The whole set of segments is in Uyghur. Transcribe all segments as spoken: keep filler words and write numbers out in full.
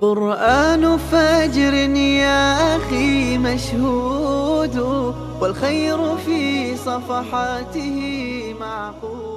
قرآن فجر يا أخي مشهود، والخير في صفحاته معقود.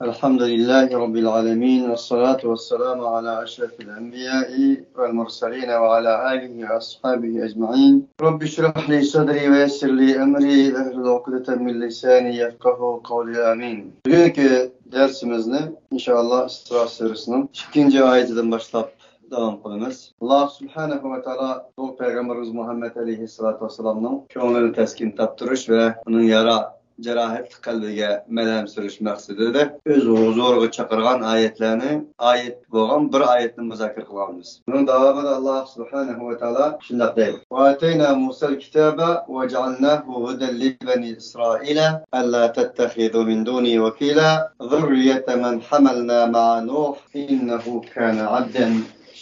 الحمد لله رب العالمين، والصلاة والسلام على أشرف الأنبياء والمرسلين وعلى آله وأصحابه أجمعين. رب اشرح لي صدري ويسر لي أمري واحلل عقدة من لساني يفقهوا قولي. آمين. بۈگۈنكى دەرسىمىزنى ئىنشائاللا ئىسرا سۈرىسىنىڭ ئىككىنچى ئايىتىدىن باشلاپ داۋام قىلىمىز. ئاللا سۇبھانەھۇ ۋە تائالا بۇ پەيغەمبىرىمىز مۇھەممەد ئەلەيھىسسالاتۇ ۋەسسالامنىڭ كۆڭلىنى تەسكىن تاپتۇرۇش ۋە ئۇنىڭ يارا جاراھەتلىك قەلبىگە مەلھەم سۈرۈش مەقسىتىدە ئۆز ھۇزۇرىغا چاقىرغان ئايەتلەرنى، ئايەت بولغان بىر ئايەتنى مۇزاكىرە قىلغانمىز. بۇنىڭ داۋامىدا ئاللا سۇبھانەھۇ ۋە تائالا شۇنداق دەيدۇ: وآتينا موسى الكتاب وجعلناه هدى لبني إسرائيل ألا تتخذوا من دوني وكيلا ذرية من حملنا مع نوح إنه كان عبدا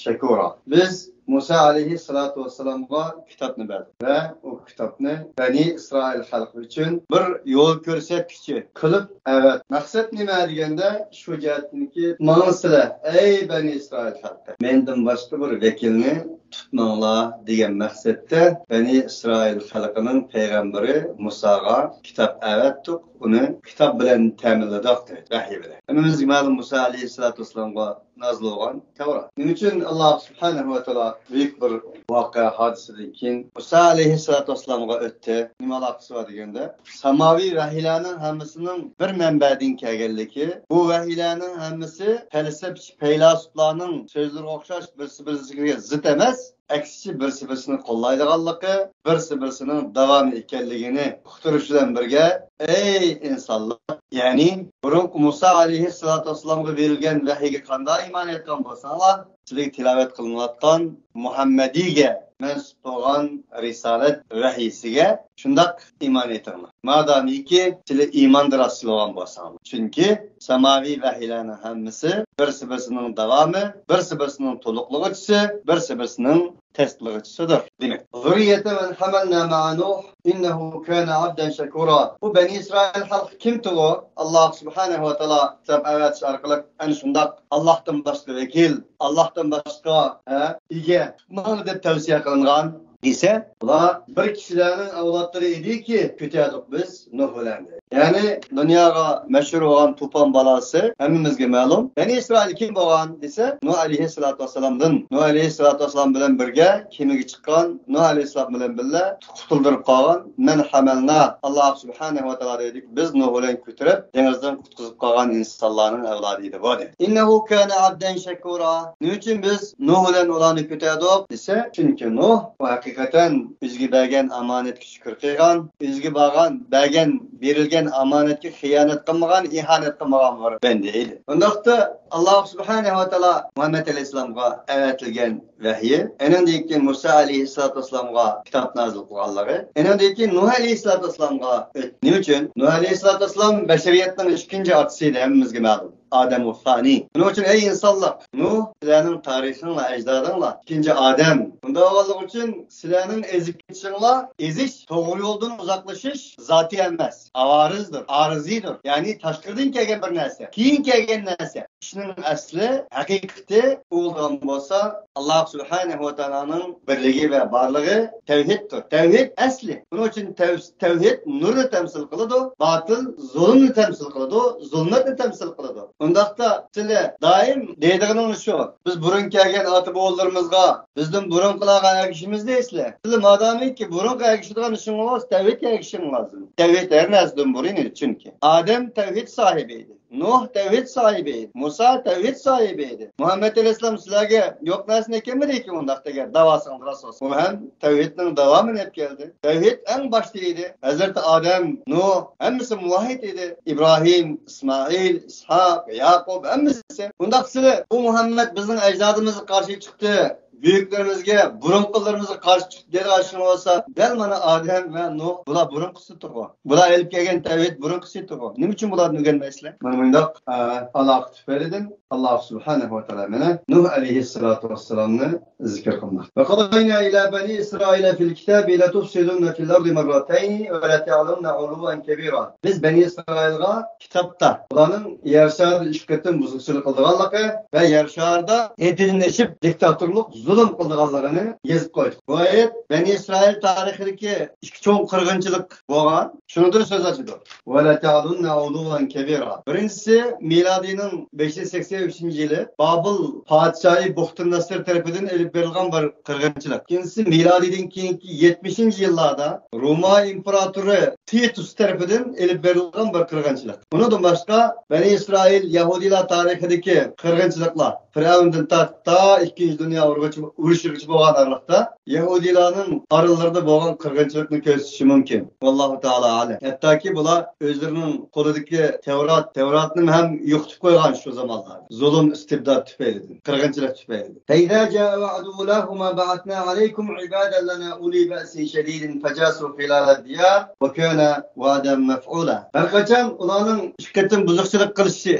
شكورا. بىز مۇسا ئەلەيھىسسالاتۇ ۋەسسالامغا كىتابنى بەردۇق ۋە ئۇ كىتابنى بەنى ئىسرائىل خەلقى ئۈچۈن بىر يول كۆرسەتكۈچى قىلىپ ئەۋەت. مەقسەت نېمە دېگەندە، شۇ جەھەتتىنكى، ماڭىسىلەر، ئەي بەنى ئىسرائىل خەلقى، مەندىن باشقا بىر ۋەكىلنى تۇتماڭلار دېگەن مەقسەتتە بەنى ئىسرائىل خەلقىنىڭ پەيغەمبىرى مۇساغا كىتاب ئەۋەتتۇق، ئۇنى كىتاب بىلەن تەمىنلىدۇق دەيدۇ، ۋەھىي بىلەن. ھەممىمىزگە مەلۇم، مۇسا ئەلەيھىسسالاتۇ ۋەسسالامغا نازىل بولغان تەۋرات. نېمە ئۈچۈن ئاللا سۇبھانەھۇ ۋە تائالا بۈيۈك بىر ۋەقە، ھادىسىدىن كېيىن مۇسا ئەلەيھىسسالاتۇ ۋەسسالامغا ئۆتتى؟ نېمە ئالاقىسى بار دېگەندە، ساماۋىي ۋەھىيلەرنىڭ ھەممىسىنىڭ بىر مەنبەدىن كەلگەنلىكى، بۇ ۋەھىيلەرنىڭ ھەممىسى پەلسەپىچى پەيلاسوپلارنىڭ سۆزلىرىگە ئوخشاش بىرسى بىرسىگە زىت ئەمەس، ئەكسىچە بىرسى بىرسىنى قوللايدىغانلىقى، بىرسى بىرسىنىڭ داۋامى ئىكەنلىكىنى ئۇقتۇرۇش بىلەن بىرگە، ئەي ئىنسانلار، يەنى بۇرۇنقى مۇسا ئەلەيھىسسالاتۇ ۋەسسالامغا بېرىلگەن ۋەھىيگە قانداق ئىمان ئېيتقان بولساڭلار، سىلەرگە تىلاۋەت قىلىنىۋاتقان مۇھەممەدىيگە مەنسۇپ بولغان رىسالەت ۋەھىيسىگە شۇنداق ئىمان ئېيتىڭلار. مادامىكى سىلەر ئىماندا راستچىل بولغان بولساڭلار. چۈنكى ساماۋىي ۋەھىيلەرنىڭ ھەممىسى بىرسى بىرسىنىڭ داۋامى، بىرسى بىرسىنىڭ تولۇقلىغۇچىسى، بىرسى بىرسىنىڭ تەستىقلىغۇچىسىدۇر. دېمەك، ذرية من حملنا مع نوح إنه كان عبدا شكورا. بۇ بەنى ئىسرائىل خەلقى كىمتىغۇ؟ ئاللا سۇبھانەھۇ ۋە تائالا كىتاب ئەۋەتىش ئارقىلىق ئەنە شۇنداق ئاللاھتىن باشقا ۋەكىل، ئاللاھتىن باشقا، ھە، ئىگە تۇتماڭلار دەپ تەۋسىيە قىلىنغان دېسە، بۇلار بىر كىشىلەرنىڭ ئەۋلادلىرى ئىدىكى، كۈتەدۇق بىز نۇھ بىلەن. يەنى دۇنياغا مەشھۇر بولغان توپان بالاسى ھەممىمىزگە مەلۇم. بەنى ئىسرائىل كىم بولغان دېسە، نۇھ ئەلەيھىسسالاتۇ ۋەسسالامدىن. نۇھ ئەلەيھىسسالاتۇ ۋەسسالام بىلەن بىرگە كېمىگە چىققان، نۇھ ئەلەيھىسسالام بىلەن بىللە قۇتۇلدۇرۇپ قالغان، مەن ھەمەلنا، ئاللا سۇبھانەھۇ ۋە تائالا دەيدۇ، بىز نۇھ بىلەن كۆتۈرۈپ دېڭىزدىن قۇتقۇزۇپ قالغان ئىنسانلارنىڭ ئەۋلادى ئىدى بۇ، دېدى. إنه كان عبدا شكورا. نېمە ئۈچۈن بىز نۇھ بىلەن ئۇلارنى كۆتەردۇق دېسە، چۈنكى نۇھ ئۇ ھەقىقەتەن ئۆزىگە بەرگەن ئامانەتكە شۈكۈر قىلغان، ئۆزىگە بارغان، بەرگەن، بېرىلگەن ئامانەتكە خىيانەت قىلمىغان، ئىھانەت قىلمىغان بىر بەندە ئىدى. ئۇنداقتا ئاللا سۇبھانەھۇ ۋە تائالا مۇھەممەد ئەلەيھىسسالامغا ئەۋەتىلگەن ۋەھىي، ئېنىڭدىن كېيىن مۇسا ئەلەيھىسسالاتۇ ۋەسسالامغا كىتاب نازىل قىلغانلىقى، ئېنىڭدىن كېيىن نۇھ ئەلەيھىسسالاتۇ ۋەسسالامغا ئۆت-، نېمە ئۈچۈن؟ نۇھ ئەلەيھىسسالاتۇ ۋەسسالام بەشەرىيەتنىڭ ئىككىنچى ئاتىسى ئىدى، ھەممىمىزگە مەلۇم. ئادەمۇ سانى. شۇنىڭ ئۈچۈن، ئەي ئىنسانلار، نۇھ سىلەرنىڭ تارىخىڭلار، ئەجدادىڭلار، ئىككىنچى ئادەم. بۇنداق بولغانلىقى ئۈچۈن سىلەرنىڭ ئېزىپ كېتىشىڭلار، ئېزىش، توغرا يولدىن ئۇزاقلىشىش زاتى ئەمەس، ئاۋارىزدۇر، ئارىزىدۇر. يەنى تاشقىرىدىن كەلگەن بىر نەرسە، كېيىن كەلگەن نەرسە. ئىشنىڭ ئەسلى، ھەقىقىتى ئۇ بولىدىغان بولسا، ئاللا سۇبھانەھۇ ۋە تائالانىڭ بىرلىكى ۋە بارلىقى تەۋھىدتۇر. تەۋھىد ئەسلى. بۇنىڭ ئۈچۈن تەۋ-، تەۋھىد نۇرنى تەمسىل قىلىدۇ، باتىل زۇلۇمنى تەمسىل قىلىدۇ، زۇلمەتنى تەمسىل قىلىدۇ. ئۇنداقتا سىلەر دائىم دەيدىغىنىڭلار شۇ، بىز بۇرۇن كەلگەن ئاتا-بوۋىلىرىمىزغا، بىزدىن بۇرۇنقىلارغا ئەگىشىمىز دەيسىلەر. سىلەر مادامىكى بۇرۇنقى ئەگىشىدىغان ئىشىڭلار بولسا، تەۋھىدكە ئەگىشىڭ لازىم. تەۋھىد ھەر نەرسىدىن بۇرۇن ئىدى، چۈنكى ئادەم تەۋھىد ساھىبى ئىدى. نۇھ تەۋھىد ساھىبى ئىدى. مۇسا تەۋھىد ساھىبى ئىدى. مۇھەممەد ئەلەيھىسسالام سىلەرگە يوق نەرسىنى ئەكەلمىدىكى ئۇنداق دېگەن داۋاسىڭىز راست بولسا. ئۇ ھەم تەۋھىدنىڭ داۋامىنى ئەپ كەلدى. تەۋھىد ئەڭ باشتا ئىدى. ھەزرىتى ئادەم، نۇھ، ھەممىسى مۇۋەھھىد ئىدى. ئىبراھىم، ئىسمائىل، ئىسھاق، ياقۇب، ھەممىسى. ئۇنداق سىلەر، بۇ مۇھەممەد بىزنىڭ ئەجدادىمىزغا قارشى چىقتى. بۈيۈكلىرىمىزگە، بۇرۇنقىلىرىمىزغا قارشى چىقىپ دەيدىغان ئىشىڭ بولسا، دەل مانا ئادەم ۋە نۇھ، بۇلار بۇرۇنقىسىدۇرغۇ. بۇلار ئېلىپ كەلگەن تەۋھىد بۇرۇنقىسىدۇرغۇ. نېمە ئۈچۈن بۇلاردىن ئۆگەنمەيسىلەر؟ مانا مۇنداق، ئە، ئالاقە تۈپەيلىدىن ئاللاھ سۇبھانەھۇ ۋە تائالا مانا نۇھ ئەلەيھىسسالاتۇ ۋەسسالامنى ذىكىر قىلماقتا. وقضينا إلى بني إسرائيل في الكتاب لتفسدن في الأرض مرتين ولتعلن علوا كبيرا. بىز بەنى ئىسرائىلغا كىتابتا ئۇلارنىڭ يەر شارىدا ئۈچ قېتىم بۇزۇقچىلىق قىلىدىغانلىقى ۋە يەر شارىدا ھەددىدىن ئېشىپ دىكتاتورلۇق، زۇلۇم قىلىدىغانلىقىنى يېزىپ قويدۇق. بۇ ئايەت بەنى ئىسرائىل تارىخىدىكى ئىككى چوڭ قىرغىنچىلىق بولغان. شۇنىڭدىن سۆز ئاچىدۇ. ولتعلن علوا كبيرا. بىرىنچىسى، مىلادىينىڭ بەش يۈز سەكسەن ئۈچىنچى يىلى بابىل پادىشاھى بۇختۇننەسر تەرىپىدىن ئېلىپ بېرىلغان بىر قىرغىنچىلىق. ئىككىنچىسى، مىلادىيدىن كېيىنكى يەتمىشىنچى يىللاردا روما ئىمپېراتورى تىتۇس تەرىپىدىن ئېلىپ بېرىلغان بىر قىرغىنچىلىق. بۇنىڭدىن باشقا، بەنى ئىسرائىل، يەھۇدىيلار تارىخىدىكى قىرغىنچىلىقلار، فىرئەۋندىن تارتىپ تا ئىككىنچى دۇنيا ئۇرۇشىغىچە، ئۇرۇشىغىچە بولغان ئارىلىقتا يەھۇدىيلارنىڭ ئارىلىرىدا بولغان قىرغىنچىلىقنى كۆرسىتىشى مۇمكىن. ۋاللاھۇ تائالا ئەلەم. ھەتتاكى بۇلار ئۆزلىرىنىڭ قولىدىكى تەۋرات، تەۋراتنى ھەم يوقىتىپ قويغان شۇ زامانلاردا. زۇلۇم، ئىستىبداد تۈپەيلىدىن، قىرغىنچىلىق تۈپەيلىدىن. فإذا جاء وعد أولاهما بعثنا عليكم عبادا لنا أولي بأس شديد فجاسوا خلال الديار وكان وعدا مفعولا. ھەر قاچان ئۇلارنىڭ ئىككى قېتىم بۇزۇقچىلىق قىلىشى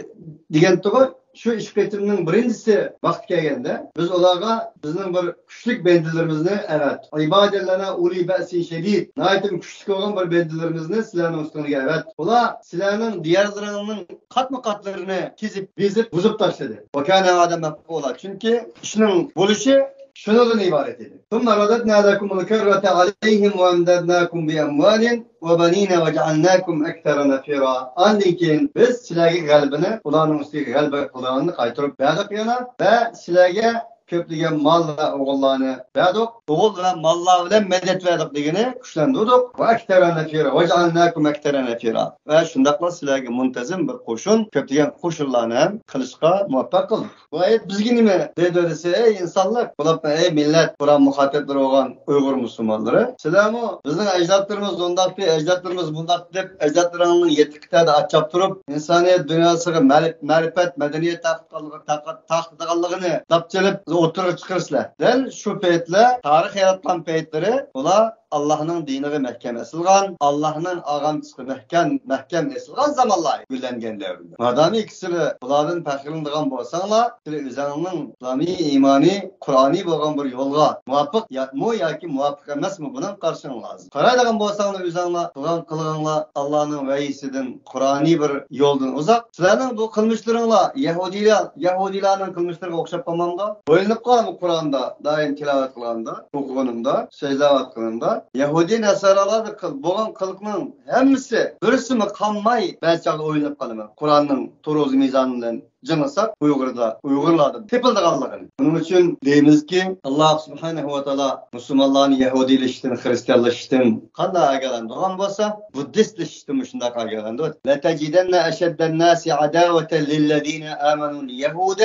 دېگەنتىغۇ، شۇ ئىككى قېتىمنىڭ بىرىنچىسى ۋاقتى كەلگەندە، بىز ئۇلارغا بىزنىڭ بىر كۈچلۈك بەندىلىرىمىزنى ئەۋەتتۇق. عبادا لنا أولي بأس شديد. ناھايىتى كۈچلۈك بولغان بىر بەندىلىرىمىزنى سىلەرنىڭ ئۈستىڭىزگە ئەۋەتتۇق. ئۇلار سىلەرنىڭ دىيارلىرىڭنىڭ قاتمۇ-قاتلىرىنى كېزىپ، بېزىپ، بۇزۇپ تاشلىدى. وكان وعدا مفعولا. چۈنكى ئىشنىڭ بولۇشى شۇنىڭدىن ئىبارەت ئىدى. ثم رددنا لكم الكرة عليهم وأمددناكم بأموال وبنين وجعلناكم أكثر نفيرا. ئاندىن كېيىن بىز سىلەرگە غەلىبىنى، ئۇلارنىڭ ئۈستىگە غەلىبە قىلغاننى قايتۇرۇپ بەردۇق يەنە ۋە سىلەرگە كۆپلىگەن مال ۋە ئوغۇللارنى بەردۇق. ئوغۇل ۋە ماللار بىلەن مەدەت بەردۇق دېگىنى كۈچلەندۈردۇق. وأكثر نفيرا وجعلناكم أكثر نفيرا. ۋە شۇنداقلا سىلەرگە مۇنتەزىم بىر قوشۇن، كۆپلىگەن قوشۇنلارنى ھەم قىلىشقا مۇۋەپپەق قىلدۇق. بۇ ئايەت بىزگە نېمە دەيدۇ دېسە، ئەي ئىنسانلار، بۇلار، ئەي مىللەت، قۇرئان مۇخاتىپلىرى بولغان ئۇيغۇر مۇسۇلمانلىرى، سىلەرمۇ بىزنىڭ ئەجدادلىرىمىز ئۇنداقتى، ئەجدادلىرىمىز بۇنداقتى دەپ، ئەجدادلىرىڭنىڭ يېتىقى تەدە ئاچاپ تۇرۇپ، ئىنسانىيەت دۇنياسىغا مەرىپ-، مەرىپەت، مەدەنىيەت تارقىتقانلىقى، تارقىتىدىغانلىقىنى داپ چېلىپ ئوتتۇرىغا چىقىرىسىلەر. دەل شۇ پەيتلەر، تارىخ ياراتقان پەيتلىرى، ئۇلار ئاللاھنىڭ دىنىغا مەھكەم ئېسىلغان، ئاللاھنىڭ ئاغامچىسىغا مەھكەم، مەھكەم ئېسىلغان زامانلار، گۈللەنگەن دەۋردە. مادامىكى سىلەر بۇلاردىن پەخىرلىنىدىغان بولساڭلار، سىلەر ئۆزۈڭنىڭ ئىسلامىي، ئىمانىي، قۇرئانىي بولغان بىر يولغا مۇۋاپىق يا-، مۇ ياكى مۇۋاپىق ئەمەسمۇ، بۇنىڭ قارىشىڭ لازىم. قارايدىغان بولساڭلار ئۆزۈڭلار قىلغان قىلغىنىڭلار ئاللانىڭ ۋەھىيسىدىن، قۇرئانىي بىر يولدىن ئۇزاق. سىلەرنىڭ بۇ قىلمىشلىرىڭلار يەھۇدىيلار، يەھۇدىيلارنىڭ قىلمىشلىرىغا ئوخشاپ قالمامدۇ؟ ئويلىنىپ قاراڭ، قۇرئاندا دائىم تىلاۋەت قىلغاندا، ئوقۇغىنىمدا، سۆزلەۋاتقىنىمدا، يەھۇدىي نەسارالاردا قىل-، بولغان قىلىقنىڭ ھەممىسى، بىرسىمۇ قالماي، بەزى چاغدا ئويلىنىپ قالىمەن. قۇرئاننىڭ تۇرۇزى مىزانى بىلەن جىڭلىساق، ئۇيغۇردا، ئۇيغۇرلاردا تېپىلىدىغانلىقىنى. بۇنىڭ ئۈچۈن دەيمىزكى، ئاللاھ سۇبھانەھۇ ۋە تائالا مۇسۇلمانلارنى يەھۇدىيلىشىشتىن، خىرىستىيانلىشىشتىن قانداق ئاگاھلاندۇرغان بولسا، بۇددىستلىشىشتىن مۇشۇنداق ئاگاھلاندۇرۇۋاتىدۇ. لتجدن أشد الناس عداوة للذين آمنوا اليهود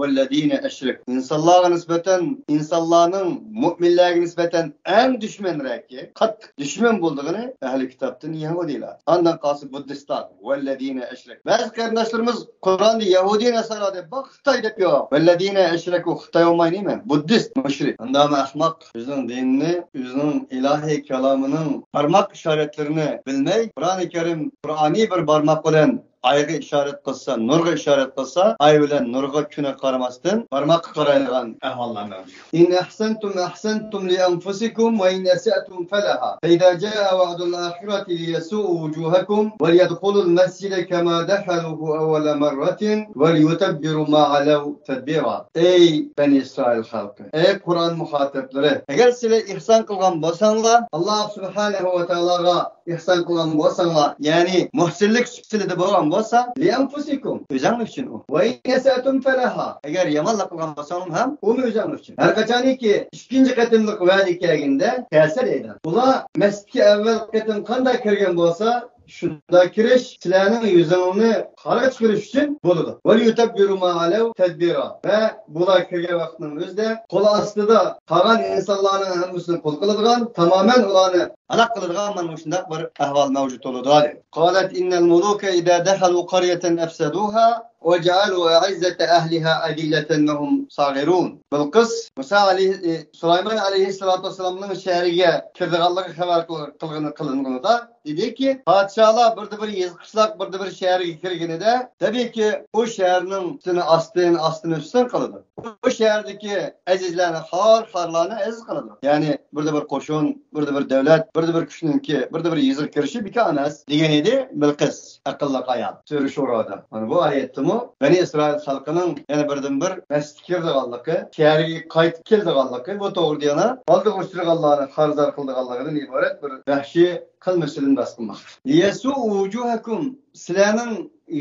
والذين أشركوا. ئىنسانلارغا نىسبەتەن، ئىنسانلارنىڭ مۇئمىنلەرگە نىسبەتەن ئەڭ دۈشمەنرەكى، قاتتىق دۈشمەن بولىدىغىنى ئەھلى كىتابتىن يەھۇدىيلار. ئاندىن قالسا بۇددىستلار. والذين أشركوا. بەزى قېرىنداشلىرىمىز قۇرئاندا يەھۇدىي نەسارا دەپ، بۇ خىتاي دەپ يوق. والذين أشركوا، خىتاي بولماي نېمە؟ بۇددىست، مۇشرىك. ئانداقمۇ ئەخمەق، ئۆزىنىڭ دىنىنى، ئۆزىنىڭ ئىلاھىي كالامىنىڭ بارماق ئىشارەتلىرىنى بىلمەي، قۇرئانى كەرىم، قۇرئانىي بىر بارماق بىلەن ئايغا ئىشارەت قىلسا، نۇرغا ئىشارەت قىلسا، ئاي بىلەن نۇرغا، كۈنگە قارىماستىن بارماققا قارايدىغان ئەھۋاللار مەۋجۇت. إن أحسنتم أحسنتم لأنفسكم وإن أسأتم فلها فإذا جاء وعد الآخرة ليسوءوا وجوهكم وليدخلوا المسجد كما دخلوه أول مرة وليتبروا ما علوا تتبيرا. ئەي بەنى ئىسرائىل خەلقى، ئەي قۇرئان مۇخاتەپلىرى، ئەگەر سىلەر ئېھسان قىلغان بولساڭلار، ئاللاھ سۇبھانەھۇ ۋە تائالاغا ئېھسان قىلغان بولساڭلار، يەنى مۇھسىنلىك سۈپىتىدە بولغان بولسا، لىئەنفۇسىكۇم، ئۆزۈڭلار ئۈچۈن ئۇ. ۋەئىن ئەسەتۇم فەلەھا، ئەگەر يامانلىق قىلغان بولساڭلار ھەم ئۇمۇ ئۆزۈڭلار ئۈچۈن. ھەر قاچانكى ئىككىنچى قېتىملىق ۋەدە كەلگەندە، كەلسە دەيدۇ. ئۇلار مەسچىتكە ئەۋۋەل قېتىم قانداق كىرگەن بولسا، شۇنداق كىرىش سىلەرنىڭ يۈزۈڭلارنى قارا چىقىرىش ئۈچۈن بولىدۇ. ۋەليۇتەببىرۇ ما ئەلەۋ تەدبىرا. ۋە بۇلار كىرگەن ۋاقىتنىڭ ئۆزىدە قول ئاستىدا قالغان ئىنسانلارنىڭ ھەممىسىنى قۇل قىلىدىغان، تامامەن ئۇلارنى ھالاك قىلىدىغان مانا مۇشۇنداق بىر ئەھۋال مەۋجۇت بولىدۇ، دەيدۇ. قالەت ئىننەل مۇلۇكە ئىزا دەخەلۇ قەريەتەن ئەفسەدۇھا وجعلوا أعزة أهلها أذلة وهم صاغرون. بىلقىس مۇسا ئەلەيھ-، ئى، سۇلايمان ئەلەيھىسسالاتۇ ۋەسسالامنىڭ شەھىرىگە كىرىدىغانلىقى خەۋەر قىل-، قىلغىنى، قىلىنغىنىدا دېدىكى، پادىشاھلار بىردە بىر يېزا قىشلاق، بىردە بىر شەھەرگە كىرگىنىدە، تەبىئىيكى، ئۇ شەھەرنىڭ ئۈستىنى ئاستىن، ئاستىنى ئۈستۈن قىلىدۇ. ئۇ شەھەردىكى ئەزىزلەرنى، خار، خارلارنى ئەزىز قىلىدۇ. يەنى بىردە بىر قوشۇن، بىردە بىر دۆلەت، بىردە بىر كۈچنىڭكى، بىردە بىر يېزىغا كىرىشى بىكار ئەمەس، دېگەن ئىدى بىلقىس، ئەقىللىق ئايال. سۈرە شۇرادا. مانا بۇ ئايەتتىمۇ بەنى ئىسرائىل خەلقىنىڭ يەنە بىردىن بىر مەسچىتكە كىرىدىغانلىقى، شەھەرگە قايتىپ كېلىدىغانلىقى، بۇ توغرىدا يەنە ئالدىغا ئۇچرىغانلارنى خار-زار قىلىدىغانلىقىدىن ئىبارەت بىر ۋەھشىي قىلمىشىدىن بەھس قىلماقتا. ليسوءوا وجوهكم، سىلەرنىڭ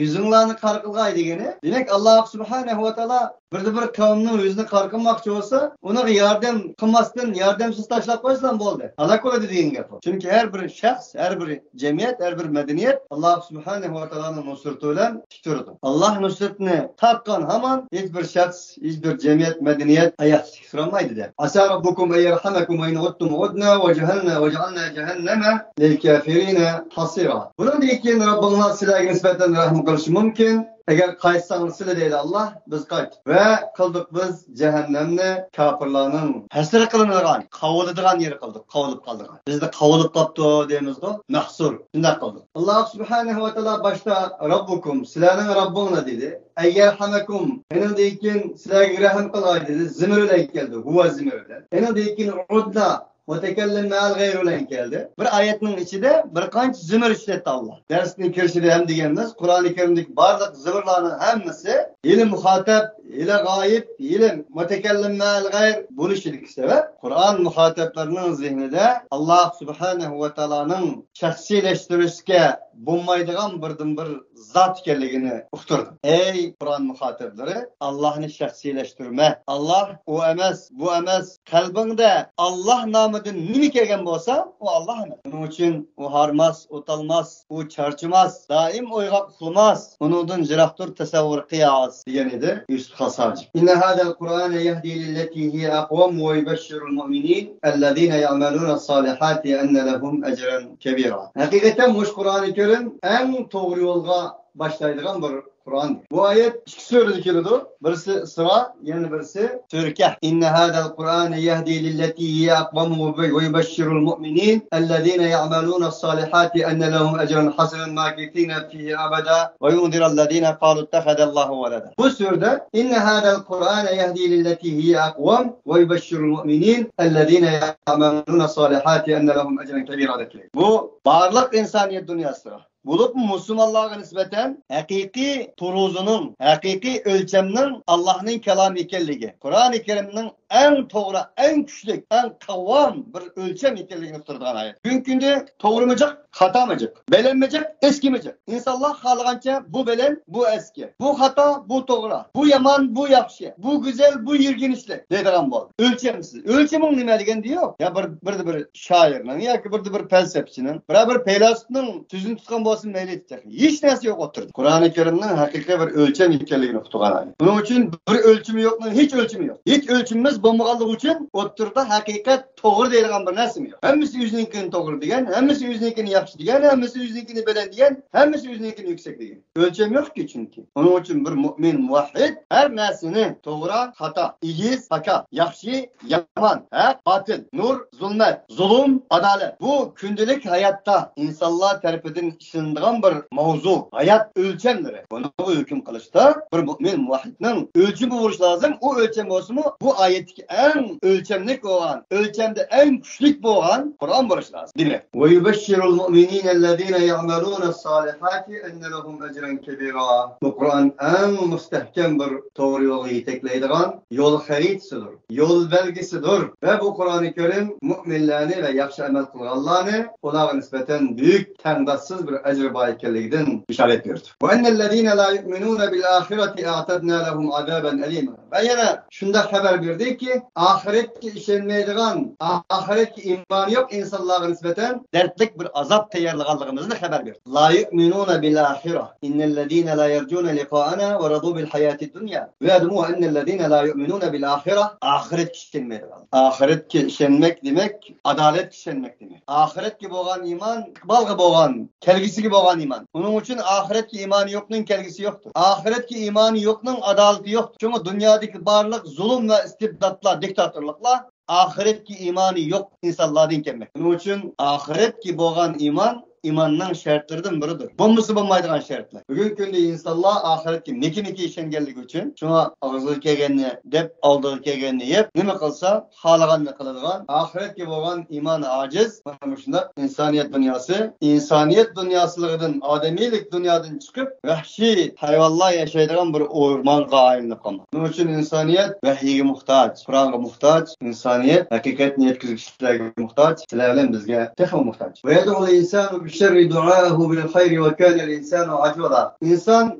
يۈزۈڭلارنى قارا قىلغاي دېگىنى. دېمەك، ئاللاھ سۇبھانەھۇ ۋە تائالا بىردە بىر قەۋمنىڭ يۈزىنى قارا قىلماقچى بولسا، ئۇنىڭغا ياردەم قىلماستىن، ياردەمسىز تاشلاپ قويسىلا بولدى. ھالاك بولىدۇ دېگەن گەپ ئۇ. چۈنكى ھەر بىر شەخس، ھەر بىر جەمئىيەت، ھەر بىر مەدەنىيەت ئاللاھ سۇبھانەھۇ ۋە تائالانىڭ نۇسرىتى بىلەن تىك تۇرىدۇ. ئاللاھ نۇسرىتىنى تارتقان ھامان ھېچ بىر شەخس، ھېچ بىر جەمئىيەت، مەدەنىيەت ئاياقتا تىك تۇرالمايدۇ دەپ. عسى ربكم أن يرحمكم وإن عدتم عدنا وجعلنا، وجعلنا جهنم للكافرين حصيرا. بۇنىڭدىن كېيىن رەببىڭلار سىلەرگە نىسبەتەن رەھىم قىلىشى مۇمكىن. ئەگەر قايتساڭلار سىلە دەيدۇ ئاللاھ، بىز قايتىپ. ۋە قىلدۇق بىز جەھەننەمنى كاپىرلارنىڭ ھەسرە قىلىنىدىغان، قاۋىلىدىغان يېرى قىلدۇق، قاۋىلىپ قالىدىغان. بىزدە قاۋىلىپ قاپتۇ دەيمىزغۇ، مەھسۇر. شۇنداق قىلدۇق. ئاللاھ سۇبھانەھۇ ۋە تائالا باشتا رەببۇكۇم، سىلەرنىڭ رەببىڭلار دېدى. ئەن يەرھەمەكۇم، ئېنىڭدىن كېيىن سىلەرگە رەھىم قىلاي دېدى. زىمىر بىلەن كەلدى، ھۇۋا زىمىر بىلەن. ئېنىڭدىن كېيىن ئۇدنا، مۇتەكەللىم مەئەل غەير بىلەن كەلدى. بىر ئايەتنىڭ ئىچىدە بىر قانچە زىمىر ئىشلەتتى ئاللاھ. دەرسنىڭ كىرىشىدە ھەم دېگەنمىز، قۇرئانى كەرىمدىكى بارلىق زىمىرلارنىڭ ھەممىسى ھېلى مۇخاتەپ، ھېلى غايىب، ھېلى مۇتەكەللىم مەئەل غەير بولۇشىدىكى سەۋەب، قۇرئان مۇخاتەپلىرىنىڭ زېھنىدە ئاللاھ سۇبھانەھۇ ۋە تائالانىڭ شەخسىيلەشتۈرۈشكە بولمايدىغان بىردىنبىر زات ئىكەنلىكىنى ئۇقتۇردى. ئەي قۇرئان مۇخاتەپلىرى، ئاللاھنى شەخسىيلەشتۈرمە. ئاللاھ ئۇ ئەمەس، بۇ ئەمەس. قەلبىڭدە ئاللاھ نامىدىن نېمە كەلگەن بولسا، ئۇ ئاللاھ ئەمەس. ئۇنىڭ ئۈچۈن ئۇ ھارماس، ئوتالماس، ئۇ چارچىماس، دائىم ئويغاق ئۇخلىماس. ئۇنىڭدىن يىراقتۇر تەسەۋۋۇر قىياس، دېگەن ئىدى يۈسۈپ خاس ھاجى. إن هذا القرآن يهدي للتي هي أقوم ويبشر المؤمنين الذين يعملون الصالحات أن لهم أجرا كبيرا. ھەقىقەتەن مۇشۇ قۇرئانى كەرىم ئەڭ توغرا يولغا باشلايدىغان بىر قۇرئان. بۇ ئايەت ئىككى سۈرىدە كېلىدۇ. بىرسى ئىسرا، يەنە بىرسى سۈرە كەھف. إن هذا القرآن يهدي للتي هي أقوم ويبشر المؤمنين الذين يعملون الصالحات أن لهم أجرا حسنا ماكثين فيه أبدا وينذر الذين قالوا اتخذ الله ولدا. بۇ سۈرىدە إن هذا القرآن يهدي للتي هي أقوم ويبشر المؤمنين الذين يعملون الصالحات أن لهم أجرا كبيرا دەپ كېلىدۇ. بۇ بارلىق ئىنسانىيەت دۇنياسىغا، بولۇپمۇ مۇسۇلمانلارغا نىسبەتەن ھەقىقىي تۇرۇزىنىڭ، ھەقىقىي ئۆلچەمنىڭ ئاللاھنىڭ كالامى ئىكەنلىكى، قۇرئانى كەرىمنىڭ ئەڭ توغرا، ئەڭ كۈچلۈك، ئەڭ قاۋام بىر ئۆلچەم ئىكەنلىكىنى ئۇقتۇرىدىغان ئايەت. بۈگۈنكى كۈندە توغرىمۇ جىق، خاتامۇ جىق، بەلەنمۇ جىق، ئەسكىمۇ جىق. ئىنسانلار خالىغانچە بۇ بەلەن، بۇ ئەسكى، بۇ خاتا، بۇ توغرا، بۇ يامان، بۇ ياخشى، بۇ گۈزەل، بۇ يىرگىنچلىك دەيدىغان بولدى. ئۆلچەمسىز. ئۆلچىمىڭ نېمە دېگەندە يوق. يا بىر، بىردە بىر شائىرنىڭ ياكى بىردە بىر پەلسەپىچىنىڭ، بىرەر بىر پەيلاسوپنىڭ سۆزىنى تۇتقان بولسىمۇ مەيلى، ھېچ نەرسە يوق ئوتتۇرىدا. قۇرئانى كەرىمنىڭ ھەقىقىي بىر ئۆلچەم ئىكەنلىكىنى ئۇقتۇرغان ئايەت. بۇنىڭ ئۈچۈن بىر ئۆلچىمى يوقنىڭ ھېچ ئۆلچىمى يوق. ھېچ ئۆلچىمىمىز بولمىغانلىقى ئۈچۈن ئوتتۇرىدا ھەقىقەت توغرا دەيدىغان بىر نەرسىمۇ يوق. ھەممىسى ئۆزىنىڭكىنى توغرا دېگەن، ھەممىسى ئۆزىنىڭكىنى ياخشى دېگەن، ھەممىسى ئۆزىنىڭكىنى بەلەن دېگەن، ھەممىسى ئۆزىنىڭكىنى يۈكسەك دېگەن. ئۆلچەم يوقكى چۈنكى. ئۇنىڭ ئۈچۈن بىر مۆمىن مۇۋەھھىد ھەر نەرسىنى توغرا، خاتا، ئېگىز، پاكا، ياخشى، يامان، ھەق، باتىل، نۇر، زۇلمەت، زۇلۇم، ئادالەت. بۇ كۈندىلىك ھاياتتا ئىنسانلار تەرىپىدىن ئىشلىنىدىغان بىر ماۋزۇ، ھايات ئۆلچەملىرى. بۇنىڭغا ھۆكۈم قىلىشتا بىر مۆمىن مۇۋەھھىدنىڭ ئۆلچىمى بولۇشى لازىم. ئۇ ئۆلچەم بولسىمۇ، بۇ ئايەتتىكى ئەڭ ئۆلچەملىك بولغان، ئۆلچەمدە ئەڭ كۈچلۈك بولغان قۇرئان بولۇشى لازىم. دېمەك، ويبشر المؤمنين الذين يعملون الصالحات أن لهم أجرا كبيرا. بۇ قۇرئان ئەڭ مۇستەھكەم بىر توغرا يولغا يېتەكلەيدىغان يول خەرىتىسىدۇر، يول بەلگىسىدۇر. ۋە بۇ قۇرئانى كەرىم مۆمىنلەرنى ۋە ياخشى ئەمەل قىلغانلارنى، ئۇلارغا نىسبەتەن بۈيۈك، تەڭداشسىز بىر ئەجرى بار ئىكەنلىكىدىن بېشارەت بېرىدۇ. وأن الذين لا يؤمنون بالآخرة أعتدنا لهم عذابا أليما. ۋە يەنە شۇنداق خەۋەر بەردىكى، ئاخىرەتكە ئىشەنمەيدىغان، ئاخىرەتكە ئىمانى يوق ئىنسانلارغا نىسبەتەن دەردلىك بىر ئازاب تەييارلىغانلىقىمىزنى خەۋەر بەردى. لا يؤمنون بالآخرة إن الذين لا يرجون لقاءنا ورضوا بالحياة الدنيا واعلموا أن الذين لا يؤمنون بالآخرة، ئاخىرەتكە ئىشەنمەيدىغان. ئاخىرەتكە ئىشەنمەك دېمەك، ئادالەتكە ئىشەنمەك دېمەك. ئاخىرەتكە بولغان ئىمان، ئىقبالغا بولغان، كەلگۈسىگە بولغان ئىمان. ئۇنىڭ ئۈچۈن ئاخىرەتكە ئىمانى يوقنىڭ كەلگۈسى يوقتۇر. ئاخىرەتكە ئىمانى يوقنىڭ ئادالىتى يوقتۇر. شۇڭا دۇنيادىكى بارلىق زۇلۇم ۋە ئىستىبداتلار، دىكتاتورلۇقلار ئاخىرەتكە ئىمانى يوق ئىنسانلاردىن كەلمەكتە. شۇنىڭ ئۈچۈن ئاخىرەتكە بولغان ئىمان ئىماننىڭ شەرتلىرىدىن بىرىدۇر. بولمىسا بولمايدىغان شەرتلەر. بۈگۈنكى كۈندە ئىنسانلار ئاخىرەتكە مىكى-مىكى ئىشەنگەنلىكى ئۈچۈن، شۇڭا ئاغزىغا كەلگەننى دەپ، ئالدىغا كەلگەننى يەپ، نېمە قىلسا، خالىغاننى قىلىدىغان، ئاخىرەتكە بولغان ئىمانى ئاجىز، مانا مۇشۇنداق ئىنسانىيەت دۇنياسى، ئىنسانىيەت دۇنياسىلىقىدىن، ئادەمىيلىك دۇنيادىن چىقىپ، ۋەھشىي ھايۋانلار ياشايدىغان بىر ئورمانغا ئايلىنىپ قالماق. شۇنىڭ ئۈچۈن ئىنسانىيەت ۋەھىيگە موھتاج، قۇرئانغا موھتاج، ئىنسانىيەت ھەقىقەتنى يەتكۈزگۈچىلەرگە موھتاج، سىلەر بىلەن بىزگە تېخىمۇ موھتاج. ويدعو الإنسان بالشر دعاءه بالخير وكان الإنسان عجولا. ئىنسان